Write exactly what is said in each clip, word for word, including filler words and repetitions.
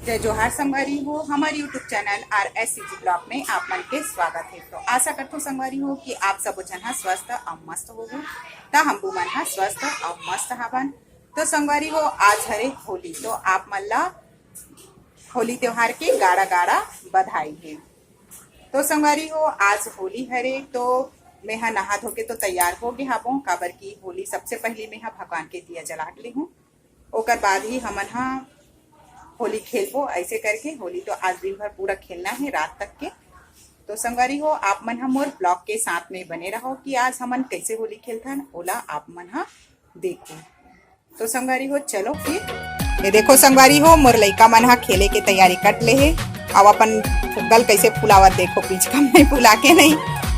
जय जोहार संगवारी हो, हमर YouTube channel R S C G blog में आप मन के स्वागत हे। तो आशा करथों संगवारी हो कि आप सबो झन ह स्वस्थ अउ मस्त होहू, त हमू मन ह स्वस्थ अउ मस्त हवन। तो संगवारी हो, आज हरे होली, तो आप मन ला होली त्योहार के गाड़ा गाड़ा बधाई हे। तो संगवारी हो, आज होली हरे, तो मैं ह नहा धो के तो तैयार हो गे हाबों, काबर कि होली सबसे पहली मैं ह भगवान के दिया जला के लेहूँ, ओकर बाद ही हमन ह होली खेलबो। ऐसे करके होली तो आज दिन भर पूरा खेलना है, रात तक के। तो संगवारी हो, आप मन ह मोर ब्लॉग के साथ में बने रहो कि आज हमन कैसे होली खेलथन, ओला आप मन ह देखो। तो संगवारी हो, चलो फिर। ये देखो संगवारी हो, मोर लइका मन ह खेले के तैयारी कट ले हे। अब अपन फुग्गल कैसे फुलावत, देखो, पिचका में फुला के नहीं,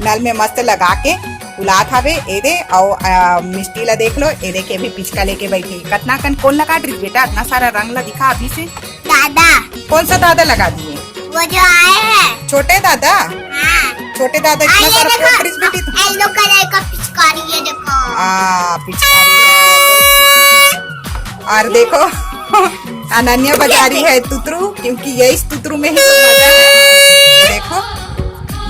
नल में मस्त लगा के फुलात हवे। ए दे, अउ, आ, मिष्टी ला देख लो, ए दे के भी पिचका लेके बैठी। कतना कन कोन लगा डरिस बेटा, अतना सारा रंग ला दिखा अभी से। दादा। कौन सा दादा लगा दिए? वो जो आए हैं। छोटे दादा? हाँ। छोटे दादा, इतना सारा देखो, कोन डरिस बेटी तू? येलो कलर का पिचकारी, ये देखो। आ, पिचकारी है। और देखो, अनन्या बजा रही है तुतरू, क्योंकि ये इस तुतरू में ही तो मजा है। देखो,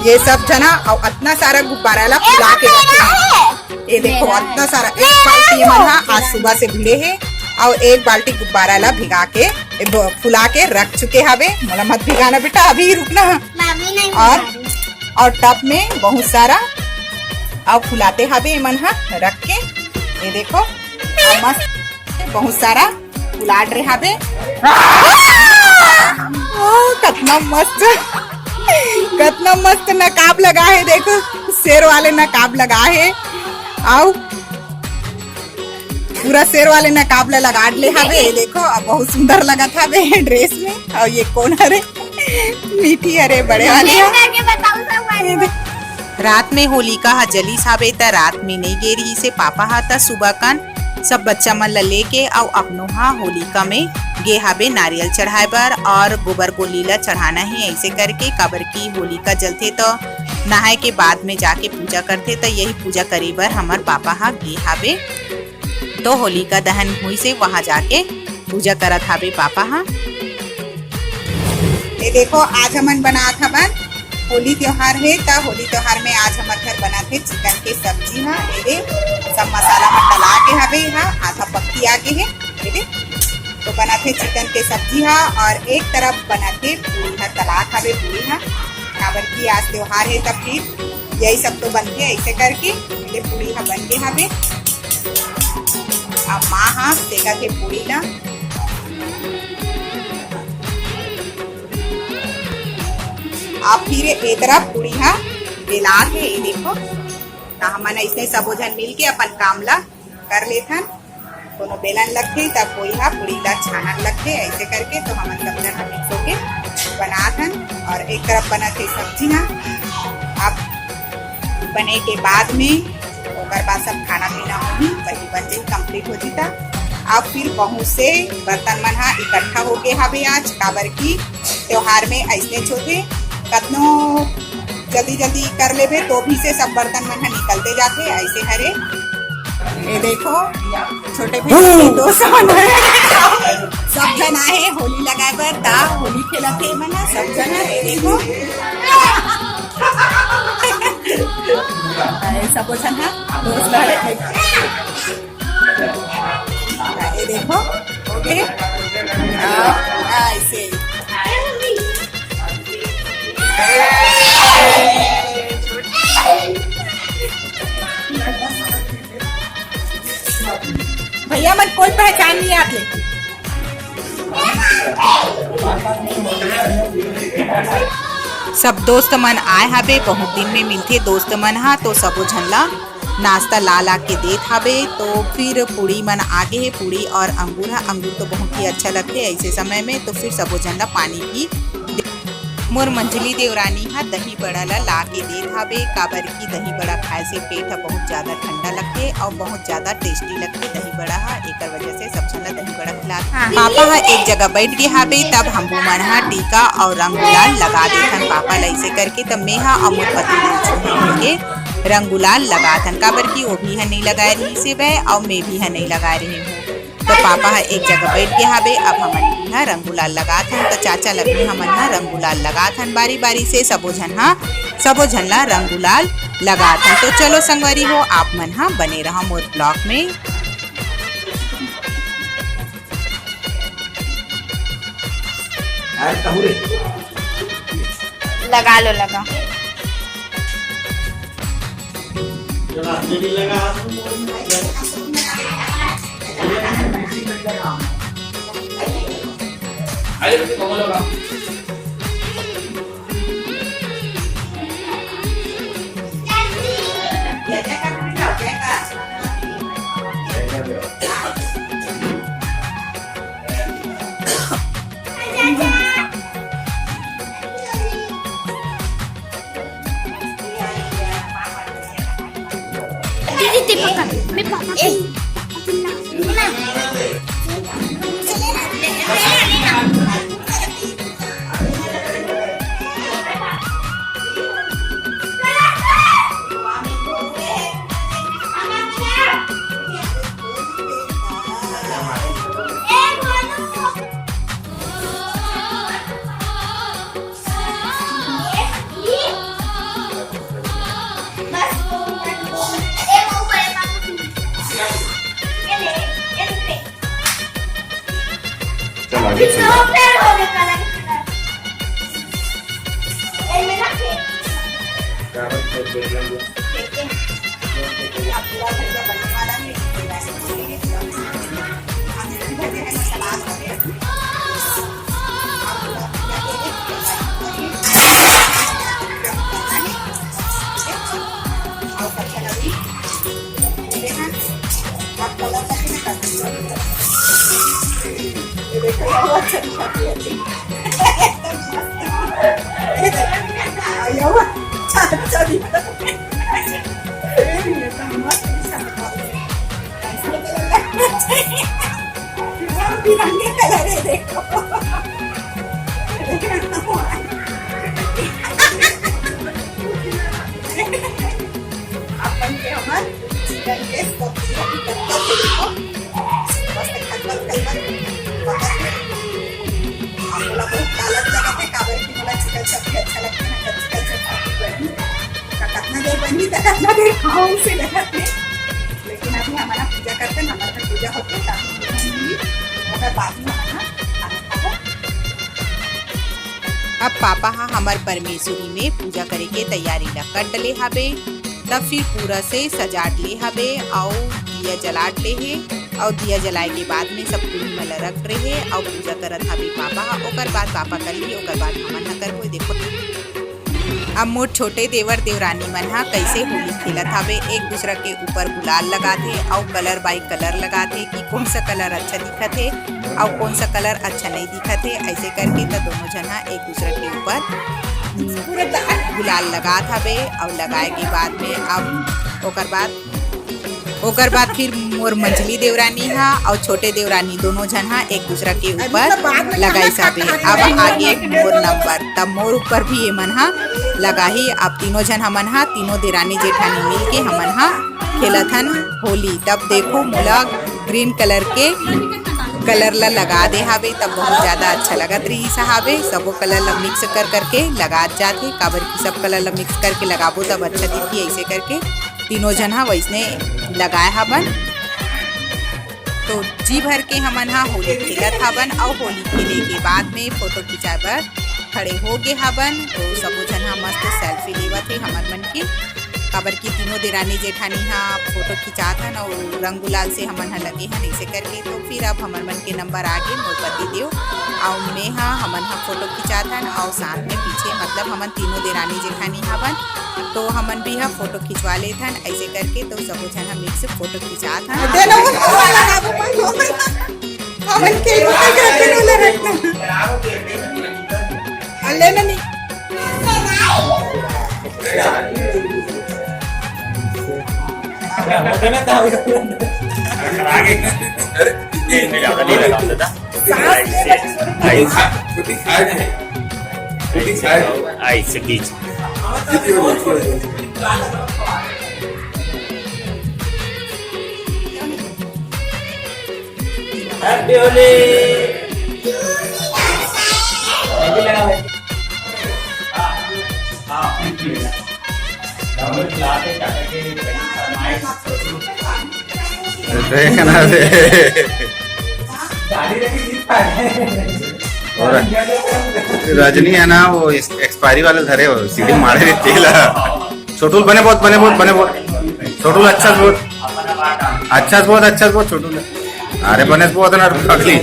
ये सब जना, अउ अतना सारा गुब्बारा ला फुला के रखे हैं। ये देखो, अतना सारा, एक बाल्टी मन ह आज सुबह से भिड़े हे, अउ एक बाल्टी गुब्बारा ला भिगा के, ए, ब-, फुला के रख चुके हवे। मोला मत भिगाना बेटा, अभी ही रुकना। मम्मी नहीं और, भिगा रही। और टब में बहुत सारा अउ फुलाते हवे एमन ह रख के। ये देखो, अउ मस्त बहुत सारा फुलाट रहे हवे। ओ, कतना मस्त, कतना मस्त नकाब लगा हे, देखो, शेर वाले नकाब लगा हे। अउ पूरा शेर वाले नकाब ला लगा ले हवे। ये देखो, अब बहुत सुंदर लगत हवे ड्रेस में। अउ ये कोन हरे? मीठी हरे, बड़े वाले ह। करके बताओ सब वाले। रात में होलिका ह जलिस हावे, त रात में नइ गे रिहिस हे पापा ह, त सुबह कन सब बच्चा मन ल लेके अउ अपनो ह होलिका में गे हावे नारियल चढ़ाए बर, और गोबर गोली ल चढ़ाना हे। ऐसे करके, काबर कि होलिका जलथे, त नहाए के बाद में जाके पूजा करथे, त यही पूजा करे बर हमर पापा ह गे हावे। तो होलिका दहन हुई से वहां जाके पूजा करत हावे पापा ह। ये देखो, आज हमन बनात हवन, होली त्योहार हे, त होली त्योहार में आज हमर घर बनात हे चिकन के सब्जी ह। ये दे, सब मसाला मन डला के हवे, ह आधा पक्की आ गे हे। ये दे, तो बनात हे चिकन के सब्जी ह, और एक तरफ बनात हे पूरी ह, तलात हवे पूरी ह, काबर कि आज त्योहार हे, तब फिर यही सब तो बनथे। ऐसे करके ये पूरी ह बन गे हवे। अब माँ ह सेकत हे पूरी ला। अब फिर ए तरफ पूरी ह बेलात हे, ये देखो। त हमन ऐसने सबो झन मिल के अपन काम ला कर लेथन। कोनो बेलन लगथे, त कोई ह पूरी ला छानन लगथे। ऐसे करके तो हमन सब झन ह मिक्स होके बनात हन। और एक तरफ बनत हे सब्जी ह, अब बने के बाद में ओकर बाद सब खाना पीना होही, वही बन जाही, कंप्लीट हो जीता। अब फिर बहुत से बर्तन मन ह इकट्ठा होके हवे आज, काबर कि त्योहार में ऐसने होथे, कतनो जल्दी जल्दी कर लेबे तो भी से सब बर्तन मन ह निकलते जाथे। ऐसे हरे, ये देखो, छोटे भैया के दोस्त मन ह, सब झन आए हे होली लगाए बर, त होली खेलत हे मन ह, सब झन ह। ये देखो, ये सबो झन ह दोस्त हरे। ये देखो, ओके, आ, ऐसे। भैया मन कोई पहचान नहीं आते। सब दोस्त मन आए हबे, बहुत दिन में मिलथे दोस्त मन हा, तो सबो झन ला नाश्ता ला ला के देत हबे। तो फिर पूड़ी मन आगे हे, पूड़ी और अंगूर हा, अंगूर तो बहुत ही अच्छा लगथे ऐसे समय में, तो फिर सबो झन ला पानी भी दे। मोर मंझली देवरानी हा दही बड़ा ला, ला के देत हबे, काबर कि दही बड़ा खाए से पेट हा बहुत ज्यादा ठंडा लगथे और बहुत ज्यादा टेस्टी लगथे दही बड़ा हा, एकर वजह से सब झन ला दही बड़ा खिलात। हाँ। पापा हा एक जगह बैठ गे हाबे, तब हमू मन हा टीका और रंग गुलाल लगा देथन पापा ला ऐसे करके। तब मैं हा और मोर पति देव झन हा मिलके रंग गुलाल लगाथन, काबर कि वो भी हा नहीं लगाए रहिस हे वह और मैं भी हा नहीं लगाए रही हूँ। तो पापा ह एक जगह बैठ गे हाबे। अब हमन ह रंग गुलाल लगात हन, तो चाचा ल भी हमन ह रंग गुलाल लगात हन बारी बारी से। सबो झन ह, सबो झन ला रंग गुलाल लगात हन। तो चलो संगवारी हो, आप मन ह बने रहा मोर ब्लॉग में। लगा लो, लगा। दीदी, ते पकड़, मैं पापा को, पापा को ना, ना। चल, आगे चल। अपन के हमर चिकन के सब्जी अभी तक तो देखो, मस्त खटमल खटमल पकत हे। अब मोला बहुत लालच लगत हे, काबर कि मोला चिकन सब्जी अच्छा लगथे ना, चिकन सब्जी बनही। त कतना देर बनही, त कतना देर खाहूं से लगत हे। लेकिन अभी हमन ह पूजा करथन, हमर घर पूजा होथे, तब हम लोग मिली, ओकर बाद में हमन ह खाना खाबो। अब पापा ह हमर परमेश्वरी में पूजा करे के तैयारी ला कर डले हाबे, तब फिर पूरा से सजाट ले हाबे अउ दिया जलाट ले हे। अउ दिया जलाए के बाद में सब कुल मन ला रख रहे अउ पूजा करत हाबे पापा ह। ओकर बाद पापा कर ली, ओकर बाद हमन ह करबो। देखो, अब मोर छोटे देवर देवरानी मन ह कइसे होली खेलत हाबे, एक दूसरा के ऊपर गुलाल लगात हे अउ colour by colour लगात हे कि कौन सा colour अच्छा दिखत हे अउ कौन सा colour अच्छा नहीं दिखत हे। ऐसे करके त दोनों झन ह एक दूसरा के ऊपर, उम, गुलाल लगात हाबे अउ लगाए के बाद में अब ओकर बाद ओकर बाद फिर मोर मंझली देवरानी ह अउ छोटे देवरानी दोनों झन ह एक दूसरा के ऊपर लगाइस हाबे। अब आगे मोर नंबर, तब मोर ऊपर भी ये मन ह लगाही। अब तीनों झन हमन ह, तीनों देरानी जेठानी मिल के हमन ह खेलत हन होली। तब देखो, मोला green colour के colour ला लगा दे हाबे, तब बहुत ज्यादा अच्छा लगत रहिस हाबे। सबो colour ला mix कर करके लगात जात हे, काबर कि सब colour ला mix करके लगाबो तब अच्छा दिखही। ऐसे करके तीनों झन ह वैसने लगाए हवन। तो जी भर के हमन ह होली खेलत हवन अउ होली खेले के बाद में photo खिंचाए बर खड़े हो गे हवन। तो सबो झन ह मस्त selfie लेवत हे हमर मन के, काबर कि तीनों देरानी जेठानी ह photo खिंचात हन अउ रंग गुलाल से हमन ह लगे हन। ऐसे करके तो फिर अब हमर मन के नंबर आ गे, मोर पति देव अउ मैं ह, हमन ह photo खिंचात हन अउ साथ में पीछे, मतलब, हमन तीनों देरानी जेठानी हवन, तो हमन भी ह photo खिंचवा लेत हन। ऐसे करके तो सबो झन ह mix photo खिंचात हन। दे ना, वो वाला ना, वो वाला। हमन के ऊपर करके वाला रखना। आ, लेना नहीं। अरे, ये ज्यादा नहीं लगा दादा। सांस ले। Ice, ice, ice, ice, बीच। Happy Holi। मेहंदी लगा भाई। हाँ, हाँ, हाँ। देखना दे। और रजनी है ना, वो इस-, एक्सपायरी वाले धरे हो, सीढ़ी मारे भी तेल। छोटू ल बने बहुत, बने बहुत, बने बहुत। छोटू ल अच्छा से बहुत। अच्छा से बहुत, अच्छा से बहुत, छोटू ल। अरे बने से बहुत ना, अगली।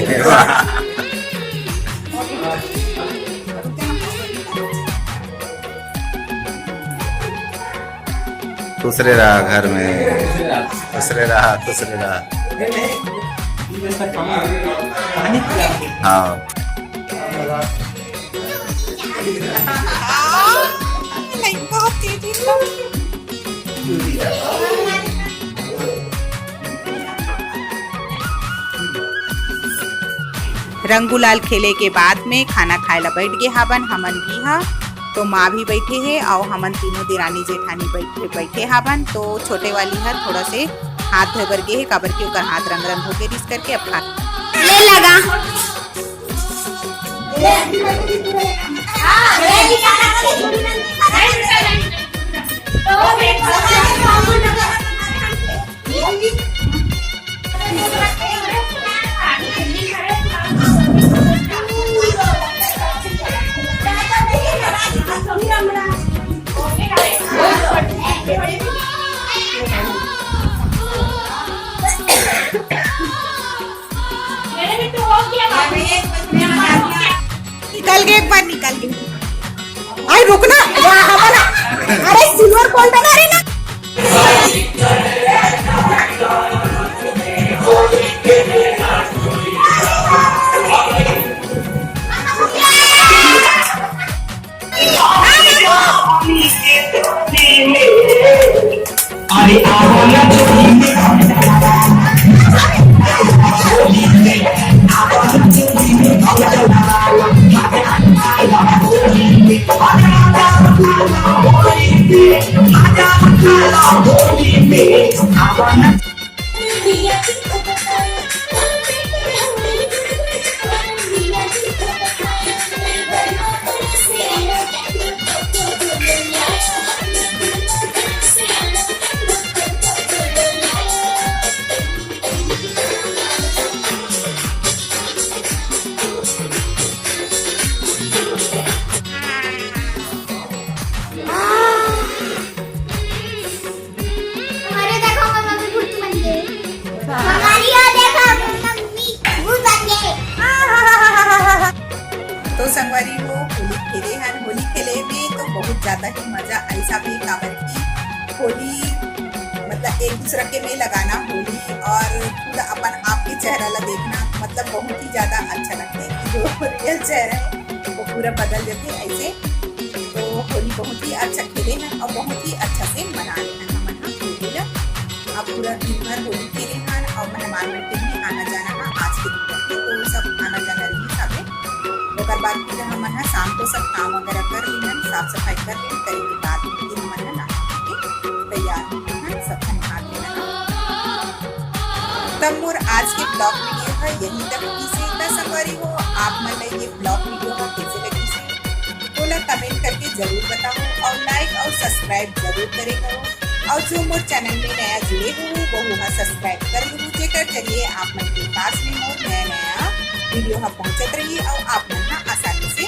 खुश रे रहा घर में, खुश रे रहा, खुश रे रहा। हाँ। रंग गुलाल खेले के बाद में खाना खाए ला बैठ गे हाबन हमन भी हा। तो माँ भी बैठे हे अउ हमन तीनों देरानी जेठानी बैठे, बैठे हाबन। तो छोटे वाली हर थोड़ा से हाथ धोए बर गे हे, काबर कि ओकर हाथ रंग रंग होके रिस करके अब खा ले लगा। निकल गए, एक बार निकल गए। आई रुक ना, वाह, हमारा, अरे सिल्वर गोल्ड बना रही ना। अरे देखो, मम्मी भूत बन गई। मम्मी, ये देखो, मम्मी भूत बन गई। तो संगवारी हो, होली खेले हन। होली खेले में तो बहुत ज्यादा ही मजा आइस हाबे, काबर कि होली मतलब एक दूसरा के में लगाना होली और खुद अपन आप के चेहरा ला देखना, मतलब बहुत ही ज्यादा अच्छा लगता है कि जो रियल चेहरा है वो पूरा बदल जाते ऐसे। तो होली बहुत ही अच्छा खेले हन और बहुत ही अच्छा से मना ले हन हमन ह होली ला। अब पूरा दिन भर होली खेले हन और मेहमान मन के भी आना जाना ह आज के दिन तक के, तो सब आना जाना रही सबे। ओकर बाद फिर हमन ह शाम को सब काम वगैरह कर लेहन, साफ सफाई कर लेहन, करे के बाद में फिर हमन ह नहा के तैयार हो गए हन, सब नहा के नहा। तब मोर आज के vlog video ह यहीं तक रहिस हे। त संगवारी हो, आप मन ला ये vlog video ह कैसे लगिस हे, ओला comment करके जरूर बताओ और like और subscribe जरूर करे करो। और जो मोर channel में नया जुड़े हो, वहू ह subscribe कर लूँ, जेकर जरिए आप मन के पास में मोर नया नया video ह पहुँचत रही और आप मन ह आसानी से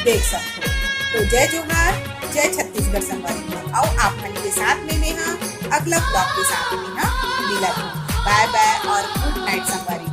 देख सकते हो। तो जय जोहार, जय छत्तीसगढ़ संगवारी हो, और आप मन के साथ में मैं ह अगला vlog के साथ में ह मिलत हूँ। Bye bye और good night संगवारी।